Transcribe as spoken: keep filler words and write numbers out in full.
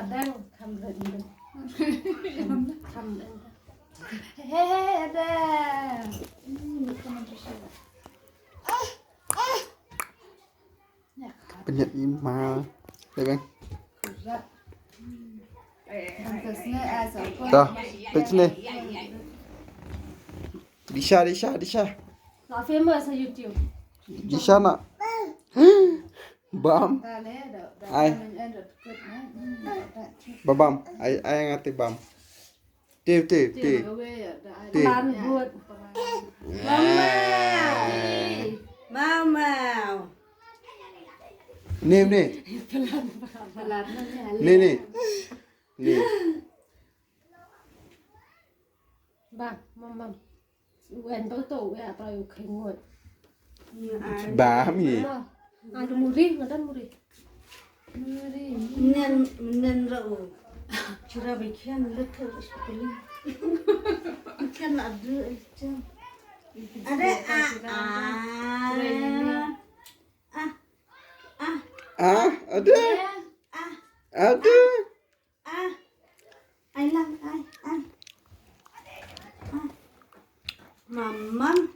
Dang, kham rit dang. Kham, kham dang. Hey, hey, hey, dang. Hmm, kham rit. Pynjat i ma. Dei bang. Dah, pynjat ne. Disha, disha, disha. Not famous on YouTube. Disha na. Bam. Ai. Ba bam. Ai, ai ngati bam. Te, te, te. Te. Pelan buat. Mama. Mama. Ni, ni. Pelan, pelan. Ni, ni. Ni. Bam, bam, bam. Wen ba to, wen apa yu khengot. Bam ni. Ada muri, ada muri. Nen, nen rau. Chira bikian letter spelling. Bikian ada aja. Ada a, a. Ah, ah. Ah, ada. Ah. Ada. Ah. Ai lang, ai, ai. Ah. Mamam.